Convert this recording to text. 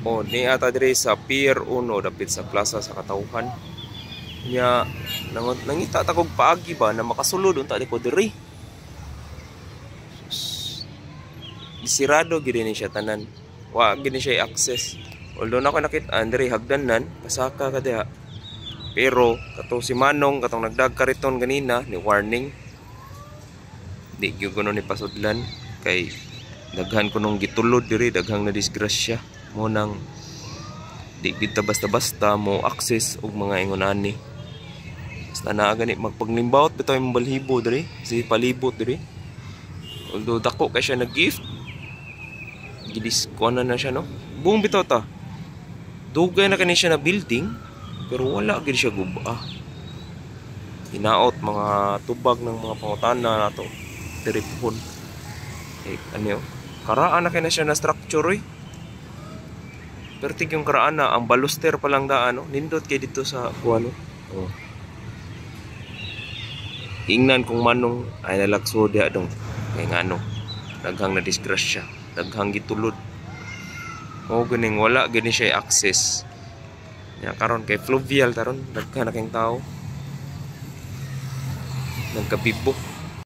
O ni ata diri sa Pier 1, dapit sa Plaza sa Katawhan. Nya nangita ta kog paagi ba na makasulod unta di ko diri. Sus. Sirado gid ni siya tanan. Wa gid ni siya access. Although na ko nakita diri hagdanan, pasaka ka diha. Pero kato si Manong katong nagdag kariton ganina ni warning. Di gyud kuno ni pasudlan kay daghan kunong gitulod diri, daghang na disgrasya mo nang di gyud ta basta-basta mo access og mga ingon ani. Basta naa gani magpaglimbawot bitaw imong balhibo diri, si palibot diri. Although dako kay siya na gift, gidis kuan na siya, no. Buong bitaw ta. Dugay na kani siya na building pero wala gid siya guba. Hinaot mga tubag ng mga pangutana nato diri puhon. Eh, ano yun? Karaan na kay na siya na structure oy. Pero tig yung karaan na, ang baluster pa lang daan, no? Nindot kay dito sa kuano. Oh. Ingnan kung manong ay nalagso diha dong. Kay ngano, daghang na disgrasya, daghang gitulod. O ganing wala gani siya access. Ya karon kay fluvial taron, daghan na kayong tao. Nagkabibo.